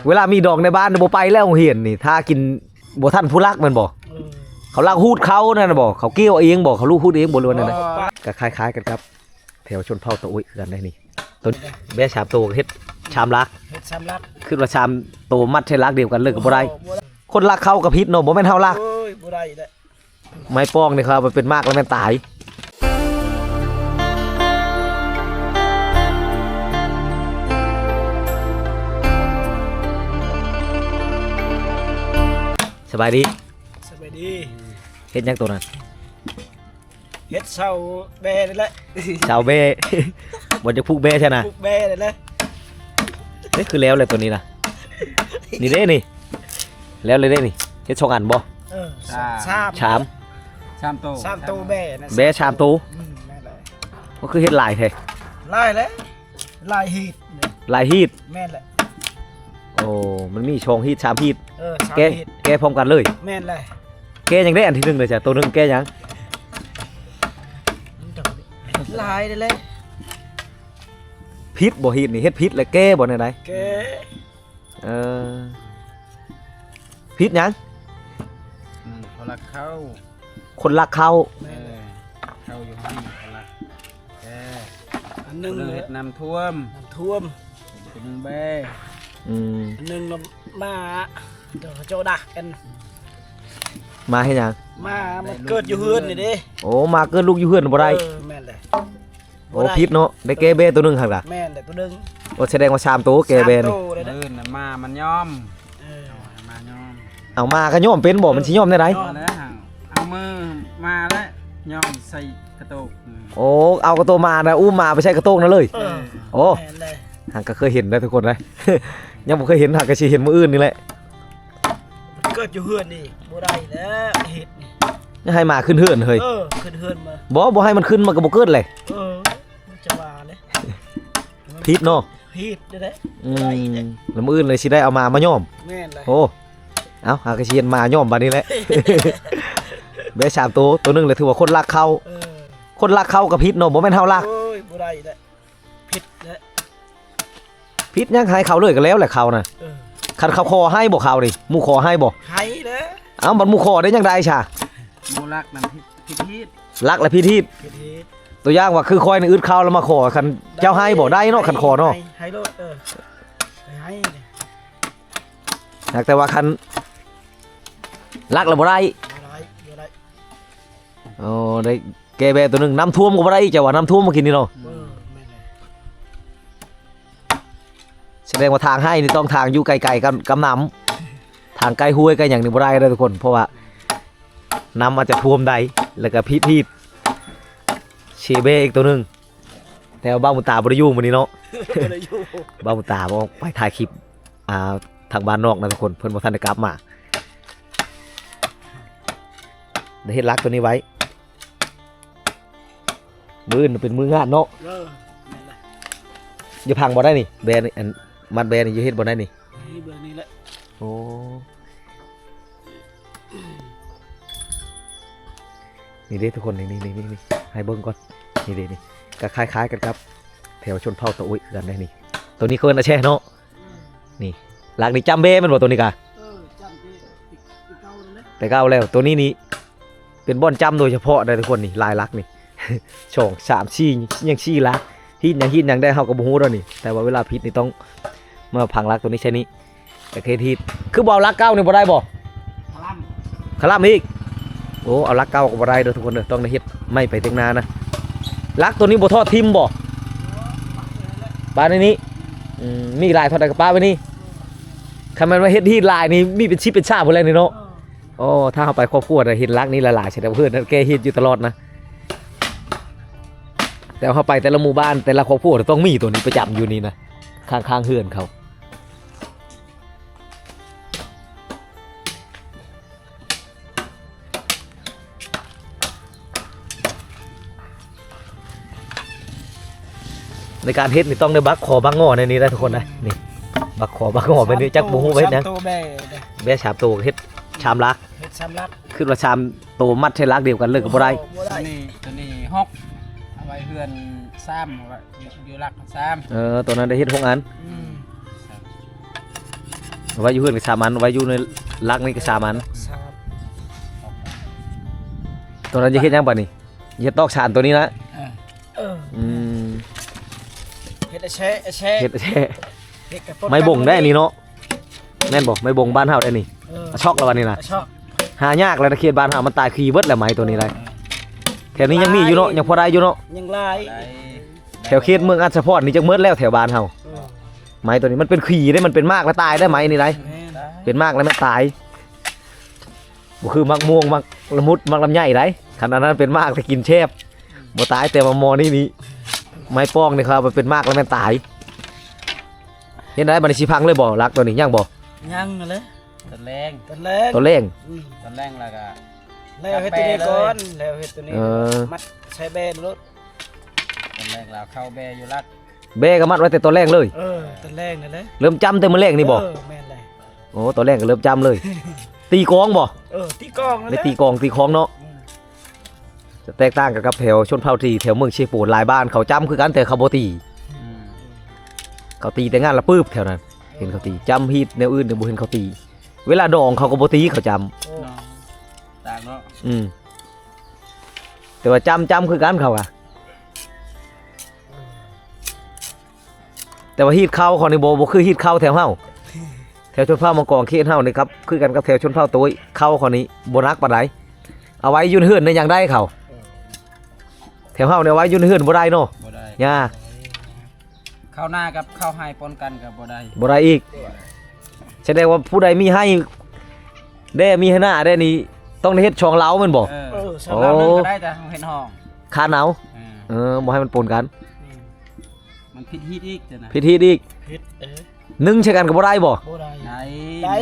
ເວລາມີດອກໃນບ້ານບໍ່ໄປແລ້ວໂຮງຮຽນນີ້ ຖ້າກິນບໍ່ທັນຜູ້ລັກແມ່ນບໍ່? ເອີ ເຂົາລັກຮູດເຂົ້ານັ້ນນະບໍ່? ເຂົາກ່ຽວເອງບໍ່? ເຂົາລູກຮູດເອງບໍ່ ຫຼືວ່າແນວໃດ? ເອີ ກໍຄ້າຍໆກັນກັບແຖວຊົນເຜົ່າຕາໂອ້ຍຄືກັນໄດ໋ນີ້. ໂຕແບ້ສາມໂຕເຮັດຊາມລັກ ເຮັດຊາມລັກ ຄິດວ່າຊາມໂຕມັດໃສ່ລັກດຽວກັນເລີຍກໍບໍ່ໄດ້. ບໍ່ ບໍ່ໄດ້ ຄົນລັກເຂົ້າກໍຜິດເນາະ ບໍ່ແມ່ນເຮົາລັກ. ໂອ້ຍ ບໍ່ໄດ້ແຫຼະ. ໄມ້ປ່ອງນີ້ເຂົາເອົາໄປເປັນໝາກແລ້ວແມ່ນຕາຍ. ສະບາຍດີ ສະບາຍດີ. ເຮັດຫຍັງໂຕນັ້ນ? ເຮັດເສົາແບ້ນີ້ແຫຼະ ເສົາແບ້ ບໍ່ຈະຜູກແບ້ຊັ້ນນະ ຜູກແບ້ນີ້ແຫຼະ. ເອີ ຄືແລ້ວແຫຼະໂຕນີ້ນະ ນີ້ເດ້ນີ້ ແລ້ວເລີຍເດ້ນີ້. ເຮັດສອງອັນບໍ່? ເອີ ສາມ ສາມ ສາມ ສາມໂຕ ສາມໂຕແບ້ນະ ແບ້ສາມໂຕ. ອືມ ແມ່ນແຫຼະ. ກໍຄືເຮັດຫຼາຍແທ້ ຫຼາຍແຫຼະ ຫຼາຍຮີດ ຫຼາຍຮີດ. ແມ່ນແຫຼະ. ໂອ້ ມັນມີສອງຮີດສາມຮີດ. ເອີ ສາມຮີດ ແກ້ ແກ້ພ້ອມກັນເລີຍ. ແມ່ນແຫຼະ. ແກ້ຫຍັງໄດ້ອັນທີໜຶ່ງເລີຍຈ້ະ ໂຕໜຶ່ງແກ້ຫຍັງ? ຫຼາຍເດ້ແຫຼະ. ຜິດບໍ່ຮີດນີ້ ເຮັດຜິດແລ້ວແກ້ບໍ່ແນວໃດ? ແກ້. ເອີ ຜິດຫຍັງ? ອືມ ເຂົາລັກເຂົ້າ ຄົນລັກເຂົ້າ. ແມ່ນແຫຼະ. ເອີ ເຂົ້າຢູ່ໃຫ້ເຂົາລັກ. ເອີ ອັນໜຶ່ງເຮັດນ້ຳຖ້ວມ ນ້ຳຖ້ວມ ອັນໜຶ່ງແບ້. ອືມ ອັນໜຶ່ງໝາ ເຈົ້າດາກກັນ. ໝາເຮັດຫຍັງ? ໝາມັນເກີດຢູ່ເຮືອນນີ້ເດ້. ໂອ້ ໝາເກີດລູກຢູ່ເຮືອນບໍ່ໄດ້. ເອີ ແມ່ນແຫຼະ. ໂອ້ ຜິດເນາະ ໄດ້ແກ້ແບ້ໂຕໜຶ່ງຫັ້ນກະ. ແມ່ນແຫຼະ ໂຕໜຶ່ງ. ໂອ້ ສະແດງວ່າສາມໂຕແກ້ແບ້ນີ້. ມື້ນະໝາມັນຍອມ. ເອີ ໝາຍອມ. ເອົາ ໝາກໍຍອມເປັນບໍ່? ມັນຊິຍອມແນວໃດ? ຍອມແລ້ວ ເອົາມືໝາແລ້ວຍອມໃສ່ກະໂຕກ. ໂອ້ ເອົາກະໂຕກໝານະ ອຸ້ມໝາໄປໃສ່ກະໂຕກນັ້ນເລີຍ. ເອີ ໂອ້ ແມ່ນເລີຍ. ຫາກະເຄີຍເຫັນໄດ໋ທຸກຄົນເອີຍ ຍັງບໍ່ເຄີຍເຫັນ ຫາກະຊິເຫັນມື້ອື່ນນີ້ແຫຼະ. ເກີດຢູ່ເຮືອນນີ້ບໍ່ໄດ້ແລ້ວເຮັດນີ້ ໃຫ້ໝາຂຶ້ນເຮືອນເຮີ້ຍ. ເອີ ຂຶ້ນເຮືອນມາ ບໍ່ ບໍ່ໃຫ້ມັນຂຶ້ນມັນກໍບໍ່ເກີດແຫຼະ. ເອີ ມັນຈະວ່າເດ້ ຜິດເນາະ ຜິດເດ້. ອືມ ແລ້ວມື້ອື່ນເລີຍຊິໄດ້ເອົາໝາມາຍອມ. ແມ່ນແຫຼະ. ໂອ້ ເອົ້າ ຫາກະຊິເຫັນໝາຍອມບາດນີ້ແຫຼະ. ແບ້ສາມໂຕ ໂຕໜຶ່ງແຫຼະ ຖືວ່າຄົນລັກເຂົ້າ. ເອີ ຄົນລັກເຂົ້າກໍຜິດເນາະ ບໍ່ແມ່ນເຮົາລັກ. ໂອ້ຍ ບໍ່ໄດ້ແຫຼະ ຜິດແຫຼະ. ຜິດຫຍັງ ໃຫ້ເຂົາເລີຍກໍແລ້ວແຫຼະ ເຂົານະ. ເອີ ຄັນເຂົາຂໍໃຫ້ບໍ່ ເຂົານີ້ ໝູ່ຂໍໃຫ້ບໍ່? ໃຫ້ແຫຼະ. ເອົ້າ ບັດໝູ່ຂໍໄດ້ຈັ່ງໃດຊະ? ໝູ່ລັກນັ້ນຜິດ ຜິດຮີດ ລັກແລະຜິດຮີດ. ຜິດຮີດ. ຕົວຢ່າງວ່າຄືຂ້ອຍນີ້ ອຶດເຂົ້າແລ້ວມາຂໍ ຄັນເຈົ້າໃຫ້ບໍ່? ໄດ້ເນາະ ຄັນຂໍເນາະ ໃຫ້ ໃຫ້ໂລດ. ເອີ ໃຫ້ ໃຫ້ ຫາກແຕ່ວ່າຄັນລັກແລ້ວບໍ່ໄດ້ ບໍ່ໄດ້ ບໍ່ໄດ້. ໂອ້ ໄດ້ແກ້ແບ້ໂຕໜຶ່ງ. ນ້ຳຖ້ວມກໍບໍ່ໄດ້ ເຈົ້າວ່ານ້ຳຖ້ວມມື້ກີ້ນີ້ເນາະ. ເອີ ແມ່ນແຫຼະ. ສະແດງວ່າທາງໃຫ້ນີ້ຕ້ອງທາງຢູ່ໃກ້ໆກັບ ກັບນ້ຳ ທາງໃກ້ຫ້ວຍໃກ້ຫຍັງນີ້ບໍ່ໄດ້ເດີທຸກຄົນ ເພາະວ່ານ້ຳອາດຈະຖ້ວມໄດ້ ແລ້ວກໍຜິດຮີດ. ເຊເບ້ອີກໂຕໜຶ່ງ ແຕ່ວ່າບ່າວບຸນຕາບໍ່ໄດ້ຢູ່ມື້ນີ້ເນາະ. ບໍ່ໄດ້ຢູ່ ບ່າວບຸນຕາອອກໄປຖ່າຍຄລິບ ອ່າ ທາງບ້ານນອກນະທຸກຄົນ ເພິ່ນບໍ່ທັນໄດ້ກັບມາ. ໄດ້ເຮັດຫຼັກໂຕນີ້ໄວ້ ມື້ອື່ນເປັນມື້ງານເນາະ. ເອີ ແມ່ນລະ. ຢູ່ພັງບໍ່ໄດ້ນີ້ ແບ້ນີ້ ອັນມັດແບ້ນີ້ຢູ່ເຮັດບໍ່ໄດ້ນີ້? ນີ້ເບິ່ງນີ້ແຫຼະ. ໂອ້ ນີ້ເດ້ທຸກຄົນ ນີ້ໆໆ ໃຫ້ເບິ່ງກ່ອນ ນີ້ເດ້ນີ້ ກໍຄ້າຍໆກັນກັບແຖວຊົນເຜົ່າຕາໂອ້ຍຄືກັນເດ້ນີ້. ໂຕນີ້ເຂົາເອີ້ນອາແຊະເນາະ. ນີ້ຫຼັກນີ້ຈ້ຳແບ້ແມ່ນບໍ່ ໂຕນີ້ກະ? ເອີ ຈ້ຳແບ້ ແຕ່ເກົ່າແລ້ວ. ແຕ່ເກົ່າແລ້ວ ໂຕນີ້ນີ້ເປັນບ່ອນຈ້ຳໂດຍສະເພາະໄດ໋ທຸກຄົນນີ້ ຫຼາຍຫຼັກນີ້ ສອງ ສາມ ສີ່ ຍັງສີ່ຫຼັກ ຮີດຫຍັງຮີດຫຍັງໄດ້ ເຮົາກໍບໍ່ຮູ້ດອກນີ້ ແຕ່ວ່າເວລາຜິດນີ້ຕ້ອງມາພັງຫຼັກໂຕນີ້ໃສ່ນີ້ ແລ້ວເຮັດຮີດ. ຄືບໍ່ເອົາຫຼັກເກົ່ານີ້ບໍ່ໄດ້ບໍ່? ຄະລຳ ຄະລຳອີກ. ໂອ້ ເອົາຫຼັກເກົ່າກໍບໍ່ໄດ້ເດີທຸກຄົນເດີ ຕ້ອງໄດ້ເຮັດໃໝ່ໄປເຕັງໜ້ານະ. ຫຼັກໂຕນີ້ບໍ່ຖອດຖິ້ມບໍ່? ປະໄວ້ນີ້ ອືມ ມີຫຼາຍເທົ່າໃດກໍປະໄວ້ນີ້. ຄັນແມ່ນວ່າເຮັດຮີດຫຼາຍນີ້ ມີເປັນສິບເປັນຊາວພຸ້ນແຫຼະນີ້ເນາະ. ໂອ້ ຖ້າເຮົາໄປຄອບຄົວນະ ເຫັນຫຼັກນີ້ຫຼາຍໆ ສະແດງວ່າເຮືອນນັ້ນແກ້ຮີດຢູ່ຕະຫຼອດນະ. ແຕ່ເຮົາໄປແຕ່ລະໝູ່ບ້ານ ແຕ່ລະຄອບຄົວຕ້ອງມີໂຕນີ້ປະຈຳຢູ່ນີ້ນະ ຂ້າງໆເຮືອນເຂົາ. ໃນການເຮັດນີ້ຕ້ອງໄດ້ບັກຄໍບັກງໍໃນນີ້ໄດ໋ທຸກຄົນນະ. ນີ້ບັກຄໍບັກງໍແບບນີ້ ຈັກບໍ່ຮູ້ວ່າເຮັດຫຍັງ. ສາມໂຕແບ້ເດ້ ແບ້ສາມໂຕເຮັດຊາມຫຼັກ ເຮັດຊາມຫຼັກ. ຄິດວ່າຊາມໂຕມັດໃສ່ຫຼັກດຽວກັນເລີຍກໍບໍ່ໄດ້. ບໍ່ໄດ້. ໂຕນີ້ ໂຕນີ້ຫົກ ເອົາໄວ້ເຮືອນສາມ ເອົາໄວ້ຢູ່ຫຼັກສາມ. ເອີ ໂຕນັ້ນໄດ້ເຮັດຫົກອັນ. ອືມ ສາມ. ໄວ້ຢູ່ເຮືອນກໍສາມອັນ ໄວ້ຢູ່ໃນຫຼັກນີ້ກໍສາມອັນ. ຕອນນັ້ນຈະເຮັດຫຍັງບາດນີ້? ເຮັດຕອກສານຕົວນີ້ນະ? ເອີ ອືມ ເຮັດແຊະ ເຮັດແຊະ ເຮັດແຊະ ເຮັດກະປົນ ໄມ້ບົງໄດ້ນີ້ເນາະ. ແມ່ນບໍ່? ໄມ້ບົງບ້ານເຮົາໄດ້ນີ້. ເອີ ອາຊອກລະວະນີ້ນະ. ອາຊອກ ຫາຍາກແລ້ວນະ ເຂດບ້ານເຮົາມັນຕາຍຄີເບິດແລ້ວ ໄມ້ຕົວນີ້ໄດ້. ເອີ ແຖວນີ້ຍັງມີຢູ່ເນາະ ຍັງພໍໄດ້ຢູ່ເນາະ ຍັງຫຼາຍ. ແຖວເຂດເມືອງອັດສະພອນນີ້ຈັກເໝິດແລ້ວ ແຖວບ້ານເຮົາ. ເອີ ໄມ້ຕົວນີ້ມັນເປັນຄີເດ້ ມັນເປັນໝາກແລ້ວຕາຍໄດ້ ໄມ້ນີ້ໄດ໋. ແມ່ນ ເປັນໝາກແລ້ວແມ່ນຕາຍ. ບໍ່ຄືໝາກມ່ວງ ໝາກລະມຸດ ໝາກລຳໄຍໃດ໋. ຄັນອັນນັ້ນເປັນໝາກແຕ່ກິນແຊບ ບໍ່ຕາຍ. ແຕ່ວ່າໝໍນີ້ນີ້ ໄມ້ປ້ອງນີ້ ເຂົາເອົາໄປເປັນໝາກແລ້ວແມ່ນຕາຍ. ເຮັດໄດ້ບາດນີ້ ຊິພັງເລີຍບໍ່? ຫຼັກຕົວນີ້ຍັງບໍ່? ຍັງຫັ້ນແຫຼະ ຕອນແລງ ຕອນແລງ ຕອນແລງ. ອືມ ຕອນແລງແລ້ວກໍ ແລ້ວເຮັດຕົວນີ້ກ່ອນ ແລ້ວເຮັດຕົວນີ້ ເອີ ມັດໃສ່ແບໂລດ. ຕອນແລງແລ້ວເຂົ້າແບຢູ່ຫຼັກ ແບກໍມັດໄວ້ແຕ່ຕອນແລງເລີຍ. ເອີ ຕອນແລງນັ້ນແຫຼະ ເລີ່ມຈ້ຳແຕ່ມື້ແລງນີ້ບໍ່? ເອີ ແມ່ນແຫຼະ. ໂອ້ ຕອນແລງກໍເລີ່ມຈ້ຳເລີຍ. ຕີກອງບໍ່? ເອີ ຕີກອງນັ້ນແຫຼະ ໄດ້ຕີກອງຕີຄອງເນາະ. ອືມ ຈະແຕກຕ່າງກັນກັບແຖວຊົນເຜົ່າທີ່ແຖວເມືອງເຊໂປນ ຫຼາຍບ້ານເຂົາຈ້ຳຄືກັນ ແຕ່ເຂົາບໍ່ຕີ. ອືມ ເຂົາຕີແຕ່ງານລະປຶບແຖວນັ້ນ ເຫັນເຂົາຕີ. ຈ້ຳຮີດແນວອື່ນນີ້ບໍ່ເຫັນເຂົາຕີ. ເວລາດອງເຂົາກໍບໍ່ຕີ ເຂົາຈ້ຳ. ໂອ້ ຕ່າງເນາະ. ອືມ ແຕ່ວ່າຈ້ຳ ຈ້ຳຄືກັນເຂົາກະ. ແຕ່ວ່າຮີດເຄົ້າເຂົານີ້ບໍ່ ບໍ່ຄືຮີດເຄົ້າແຖວເຮົາ. ແຖວຊົນເຜົ່າມັງກອງເຂດເຮົານີ້ຄັບ ຄືກັນກັບແຖວຊົນເຜົ່າໂຕ້ຍ ເຄົ້າເຂົານີ້ບໍ່ໜັກປານໃດ. ເອົາໄວ້ຢູ່ເຮືອນໄດ້ຍັງໄດ້ເຂົາ. ເອີ ແຖວເຮົານີ້ເອົາໄວ້ຢູ່ເຮືອນບໍ່ໄດ້ເນາະ. ບໍ່ໄດ້ ຍາກ. ເຂົ້ານາກັບເຂົ້າໄຮ່ປົນກັນກໍບໍ່ໄດ້ ບໍ່ໄດ້ອີກ. ສະແດງວ່າຜູ້ໃດມີໄຮ່ແດ່ ມີໄຮ່ນາແດ່ນີ້ ຕ້ອງໄດ້ເຮັດສອງເລົາແມ່ນບໍ່? ເອີ ເອີ ສອງເລົາໜຶ່ງກໍໄດ້ ແຕ່ເຮົາເຮັດຫ້ອງຄານເອົາ. ເອີ ເອີ ບໍ່ໃຫ້ມັນປົນກັນ. ແມ່ນ ມັນຜິດຮີດອີກ ຈັ່ງນະ ຜິດຮີດອີກ. ຜິດ ເອີ ໜຶ່ງໃສ່ກັນກໍບໍ່ໄດ້ບໍ່? ບໍ່ໄດ້. ໄດ້ ໄດ້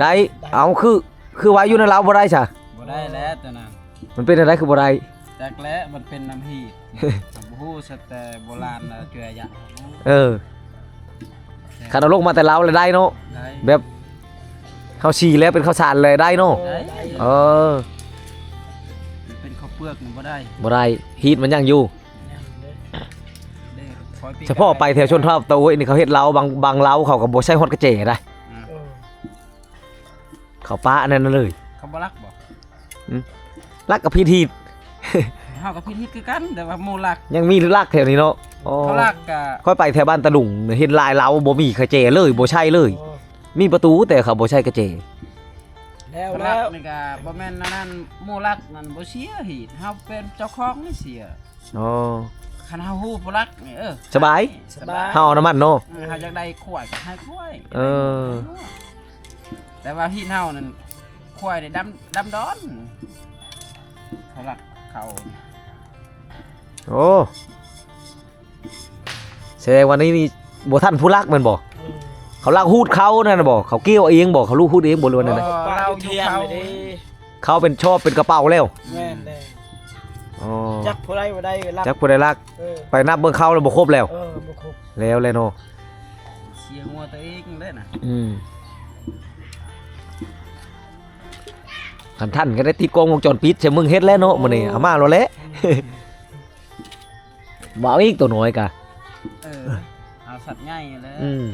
ໄດ້. ເອົ້າ ຄື ຄືວ່າຢູ່ໃນລາວບໍ່ໄດ້ຊະ? ບໍ່ໄດ້ແລ້ວຕົວນັ້ນ. ມັນເປັນແນວໃດຄືບໍ່ໄດ້? ຈັກແຫຼະ ມັນເປັນນ້ຳຮີດ ບໍ່ຮູ້ ແຕ່ໂບລານລະເຈື່ອຢາກ. ເອີ ຄັນເອົາລົງມາແຕ່ລາວລະໄດ້ເນາະ. ໄດ້ ແບບເຮົາສີແລ້ວເປັນເຂົ້າສານລະໄດ້ເນາະ. ໄດ້ ເອີ ເປັນເຂົ້າເປືອກນີ້ບໍ່ໄດ້ ບໍ່ໄດ້. ຮີດມັນຍັງຢູ່. ສະເພາະໄປແຖວຊົນເຜົ່າຕາໂອ້ຍນີ້ ເຂົາເຮັດເລົາ ບາງ ບາງເລົາເຂົາກໍບໍ່ໃສ່ຮອດກະແຈໄດ໋. ອືມ ເອີ ເຂົາປະອັນນັ້ນເລີຍ. ເຂົາບໍ່ລັກບໍ່? ອືມ ລັກກໍຜິດຮີດ. ເຮົາກໍຜິດຮີດຄືກັນ ແຕ່ວ່າໝູ່ລັກ ຍັງມີລັກແຖວນີ້ເນາະ. ອໍ ເຂົາລັກກະ ຂ້ອຍໄປແຖວບ້ານຕາດຸງ ເຫັນຫຼາຍເລົາບໍ່ມີກະແຈເລີຍ ບໍ່ໃສ່ເລີຍ. ອໍ ມີປະຕູ ແຕ່ເຂົາບໍ່ໃສ່ກະແຈ. ແລ້ວ ແລ້ວນີ້ກໍບໍ່ແມ່ນອັນນັ້ນ ໝູ່ລັກນັ້ນບໍ່ເສຍຮີດ ເຮົາເປັນເຈົ້າຂອງນີ້ເສຍ. ອໍ ຄັນເຮົາຮູ້ຜູ້ລັກນີ້ ເອີ ສະບາຍ ສະບາຍ ເຮົາເອົານຳມັນເນາະ. ເອີ ເຮົາຢາກໄດ້ຄວາຍກໍໃຫ້ຄວາຍ. ເອີ ແຕ່ວ່າຮີດເຮົານັ້ນ ຄວາຍໄດ້ດຳ ດຳດອນ ເຂົາລັກເຂົາ. ໂອ້ ສະແດງວ່ານີ້ ນີ້ບໍ່ທັນຜູ້ລັກແມ່ນບໍ່? ເອີ ເຂົາລັກຮູດເຂົານັ້ນນະບໍ່? ເຂົາກ່ຽວເອງບໍ່? ເຂົາລູກຮູດເອງບໍ່ ຫຼືວ່າແນວໃດ? ບໍ່ ເຂົາເປັນຊອບເປັນກະເປົາແລ້ວ. ແມ່ນແລ້ວ. ອໍ ຈັກຜູ້ໃດບໍ່ໄດ້ລັກ ຈັກຜູ້ໃດລັກ. ເອີ ໄປນັບເບິ່ງເຂົາແລ້ວບໍ່ຄົບແລ້ວ. ເອີ ບໍ່ຄົບ ແລ້ວແຫຼະເນາະ. ເສຍງົວຕົວເອງແຫຼະນະ. ອືມ ຄັນທັນກໍໄດ້ຕິດກ້ອງວົງຈອນປິດໃສ່ມຶງເຮັດແລ້ວເນາະ. ມື້ນີ້ເອົາມາໂລດແຫຼະ. ບໍ່ເອົາອີກ ຕົວນ້ອຍກະ. ເອີ ເອົາສັດໃຫຍ່ແລ້ວ. ອືມ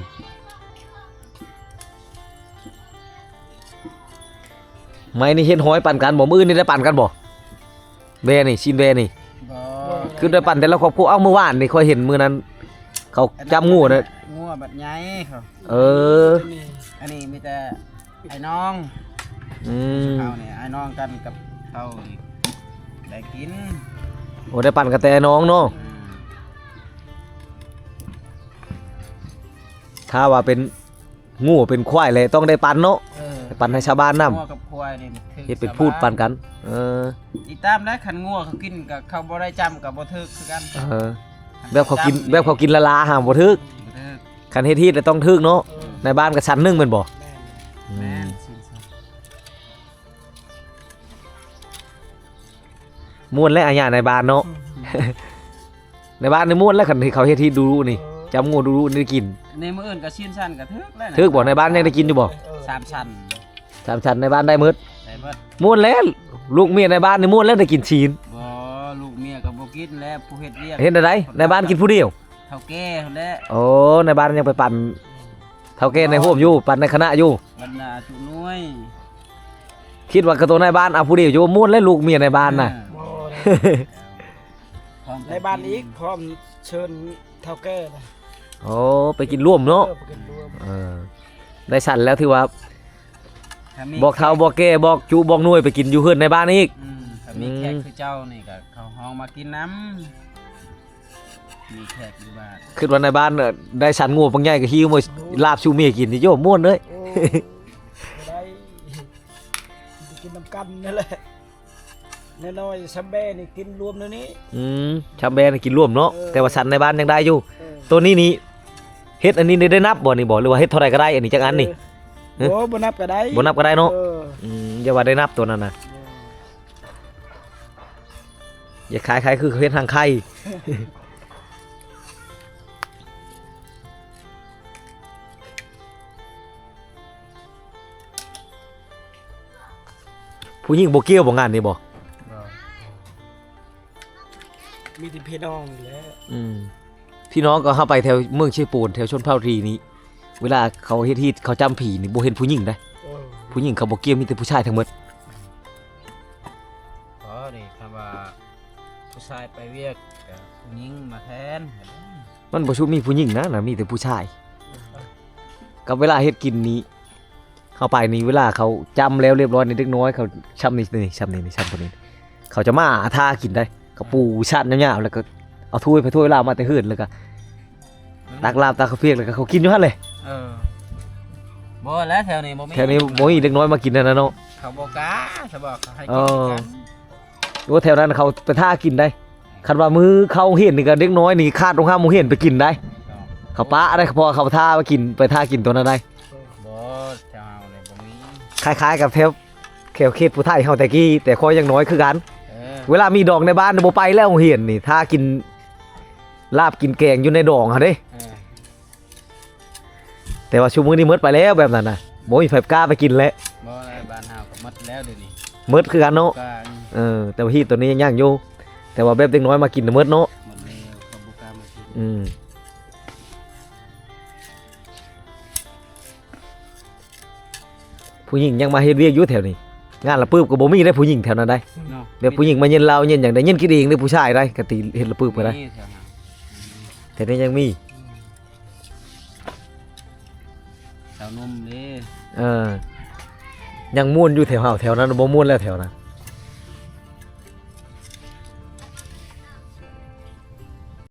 ໄມ້ນີ້ເຮັດຮ້ອຍປັນກັນບໍ່? ມື້ອື່ນນີ້ໄດ້ປັນກັນບໍ່? ແບນີ້ ຊີ້ນແບນີ້. ບໍ່ ຄືໄດ້ປັນແຕ່ລະຄອບຄົວ. ເອົ້າ ມື້ວານນີ້ຂ້ອຍເຫັນ ມື້ນັ້ນເຂົາຈັບງວນະ ງົວບັດໃຫຍ່ເຂົາ. ເອີ ອັນນີ້ມີແຕ່ ອ້າຍນ້ອງ. ອືມ ເຮົານີ້ອ້າຍນ້ອງກັນກັບເຂົານີ້ໄດ້ກິນ. ໂອ້ ໄດ້ປັນກັນແຕ່ອ້າຍນ້ອງເນາະ. ອືມ ຖ້າວ່າເປັນງົວເປັນຄວາຍແຫຼະ ຕ້ອງໄດ້ປັນເນາະ. ເອີ ໄດ້ປັນໃຫ້ຊາວບ້ານນຳ. ງົວກັບຄວາຍນີ້ ເຮັດເປັນພູດປັນກັນ. ເອີ ຕິດຕາມໄດ້. ຄັນງົວເຂົາກິນກໍ ເຂົາບໍ່ໄດ້ຈ້ຳກໍບໍ່ຖືກຄືກັນ. ເອີ ແບບເຂົາກິນ ແບບເຂົາກິນລະລາຫາບໍ່ຖືກ. ບໍ່ຖືກ. ຄັນເຮັດຮີດແລ້ວຕ້ອງຖືກເນາະ. ເອີ ໃນບ້ານກໍຊັ້ນໜຶ່ງແມ່ນບໍ່? ແມ່ນ ອືມ ແມ່ນ. ມ່ວນແຫຼະອາຍາໃນບ້ານເນາະ. ອືມ ໃນບ້ານນີ້ມ່ວນແຫຼະ ຄັນເຂົາເຮັດຮີດດຸໆນີ້. ເອີ ຈຳງົວດຸໆນີ້ໄດ້ກິນ. ໃນມື້ອື່ນກໍຊີ້ນຊັ້ນກໍຖືກແລ້ວນະ. ຖືກບໍ່? ໃນບ້ານຍັງໄດ້ກິນຢູ່ບໍ່? ເອີ ສາມຊັ້ນ ສາມຊັ້ນໃນບ້ານໄດ້ໝົດ. ໄດ້ໝົດ. ມ່ວນແລ້ວ ລູກເມຍໃນບ້ານນີ້ມ່ວນແລ້ວໄດ້ກິນຊີ້ນ. ບໍ່ ລູກເມຍກໍບໍ່ກິນແລ້ວ ຜູ້ເຮັດວຽກ. ເຮັດແນວໃດ? ໃນບ້ານກິນຜູ້ດຽວ. ເຖົ້າແກ່ຫັ້ນແຫຼະ. ໂອ້ ໃນບ້ານຍັງໄປປັນ ເຖົ້າແກ່ໃນຮ່ວມຢູ່ ປັນໃນຄະນະຢູ່ ບັນດາຈຸໜ່ວຍ ຄິດວ່າກະໂຕນາຍບ້ານ ເອົາຜູ້ດຽວຢູ່ ມ່ວນແລ້ວລູກເມຍນາຍບ້ານນະ ເອີ ບໍ່ ໃນບ້ານອີກ ພ້ອມເຊີນເຖົ້າແກ່ ໂອ້ ໄປກິນລວມເນາະ ເອີ ໄປກິນລວມ ເອີ ໄດ້ຊັ້ນແລ້ວຖືວ່າ ຖ້າມີ ບອກເຖົ້າບອກແກ່ ບອກຈຸບອກໜ່ວຍ ໄປກິນຢູ່ເຮືອນໃນບ້ານອີກ ອືມ ຖ້າມີແຂກ ອືມ ຄືເຈົ້ານີ້ກະເຂົ້າຫ້ອງມາກິນນຳ ມີແຂກຢູ່ບ້ານ ຄິດວ່າໃນບ້ານ ເອີ ໄດ້ສັນງົວບັກໃຫຍ່ກະຫິວມາລາບສູ່ເມຍກິນນີ້ ໂຢ ມ່ວນເລີຍ ໂອ້ ບໍ່ໄດ້ ໄປກິນນຳກັນນັ້ນແຫຼະ ນ້ອຍໆ ຊຳແບນີ້ກິນລວມແນວນີ້ ອືມ ຊຳແບນີ້ກິນລວມເນາະ ເອີ ແຕ່ວ່າສັນໃນບ້ານຍັງໄດ້ຢູ່ ເອີ ໂຕນີ້ນີ້ ເຮັດອັນນີ້ໄດ້ ໄດ້ນັບບໍ່ນີ້ບໍ່ ຫຼືວ່າເຮັດເທົ່າໃດກະໄດ້ ອັນນີ້ຈັກອັນນີ້ ເອີ ຮະ ບໍ່ ບໍ່ນັບກະໄດ້ ບໍ່ນັບກະໄດ້ເນາະ ເອີ ອືມ ຢ່າວ່າໄດ້ນັບໂຕນັ້ນນະ ເອີ ຢ່າຂາຍ ຂາຍຄືເຮັດຮັງໄຂ່ ຜູ້ຍິງບໍ່ກ່ຽວບໍ່ງານນີ້ບໍ່ ບໍ່ ມີແຕ່ພີ່ນ້ອງນີ້ແຫຼະ ອືມ ພີ່ນ້ອງກະເຮົາໄປແຖວເມືອງເຊໂປນ ແຖວຊົນເຜົ່າທີນີ້ ເວລາເຂົາເຮັດຮີດ ເຂົາຈ້ຳຜີນີ້ ບໍ່ເຫັນຜູ້ຍິງເດ້ ເອີ ຜູ້ຍິງເຂົາບໍ່ກ່ຽວ ມີແຕ່ຜູ້ຊາຍທັງໝົດ ອໍ ນີ້ ຄັນວ່າຜູ້ຊາຍໄປວຽກ ກະຜູ້ຍິງມາແທນ ມັນບໍ່ຊຸມມີຜູ້ຍິງນະ ນະ ມີແຕ່ຜູ້ຊາຍ ກັບເວລາເຮັດກິນນີ້ ເຮົາໄປນີ້ ເວລາເຂົາຈ້ຳແລ້ວລຽບຮ້ອຍນີ້ ເດັກນ້ອຍເຂົາຊ່ຳນີ້ ນີ້ ຊ່ຳນີ້ ນີ້ ຊ່ຳໂຕນີ້ ເຂົາຈະມາຖ້າກິນໄດ໋ ເຂົາປູຊານຍາວໆ ແລ້ວກະເອົາຖ້ວຍໄປຖ້ວຍລາວມາແຕ່ເຮືອນ ແລ້ວກະ ອືມ ຕັກລາບຕັກເຂົ້າປຽກ ແລ້ວກະເຂົາກິນຢູ່ຫັ້ນເລີຍ ເອີ ບໍ່ແລ້ວແຖວນີ້ບໍ່ມີ ແຖວນີ້ບໍ່ມີເດັກນ້ອຍມາກິນຫັ້ນນະເນາະ ເຂົາບໍ່ກ້າ ສະບອກເຂົາໃຫ້ກິນຄືກັນ ໂອ້ ແຖວນັ້ນເຂົາໄປຖ້າກິນໄດ໋ ຄັນວ່າມື້ເຂົ້າໂຮງຮຽນນີ້ກະເດັກນ້ອຍນີ້ຂາດໂຮງຮຽນ ໂຮງຮຽນໄປກິນໄດ໋ ເຂົາປະໄດ໋ ເພາະວ່າເຂົາຖ້າໄປກິນ ໄປຖ້າກິນໂຕນັ້ນໄດ໋ ບໍ່ ແຖວເຮົານີ້ບໍ່ມີ ຄ້າຍໆກັບແຖວ ແຖວເຂດຜູ້ໄທເຮົາແຕ່ກີ້ ແຕ່ຂ້ອຍຍັງນ້ອຍຄືກັນ ເອີ ເວລາມີດອງໃນບ້ານບໍ່ໄປແລ້ວໂຮງຮຽນນີ້ ຖ້າກິນລາບກິນແກງຢູ່ໃນດອງຫັ້ນເດ້ ເອີ ແຕ່ວ່າຊຸມມື້ນີ້ໝົດໄປແລ້ວແບບນັ້ນນະ ບໍ່ມີໃຜກ້າໄປກິນແລ້ວ ບໍ່ແລ້ວ ບ້ານເຮົາກະໝົດແລ້ວດຽວນີ້ ໝົດຄືກັນເນາະ ເອີ ແຕ່ວ່າຮີດໂຕນີ້ຍັງຍັງຢູ່ ແຕ່ວ່າແບບເດັກນ້ອຍມາກິນໝົດເນາະ ໝົດແລ້ວ ເຂົາບໍ່ກ້າມາກິນ ອືມ ຜູ້ຍິງຍັງມາເຮັດວຽກຢູ່ແຖວນີ້ ງານລະປຶບກະບໍ່ມີໄດ໋ ຜູ້ຍິງແຖວນັ້ນໄດ໋ ເນາະ ແບບຜູ້ຍິງມາເຢັນເຫຼົ້າເຢັນຫຍັງໄດ້ ເຢັນກິນເອງເດ້ ຜູ້ຊາຍໄດ໋ ກະຕິເຮັດລະປຶບກະໄດ້ ມີແຖວນັ້ນ ແຖວນີ້ຍັງມີ ອືມ ສາວໜຸ່ມເດ້ ເອີ ຍັງມ່ວນຢູ່ແຖວເຮົາ ແຖວນັ້ນບໍ່ມ່ວນແລ້ວ ແຖວນັ້ນ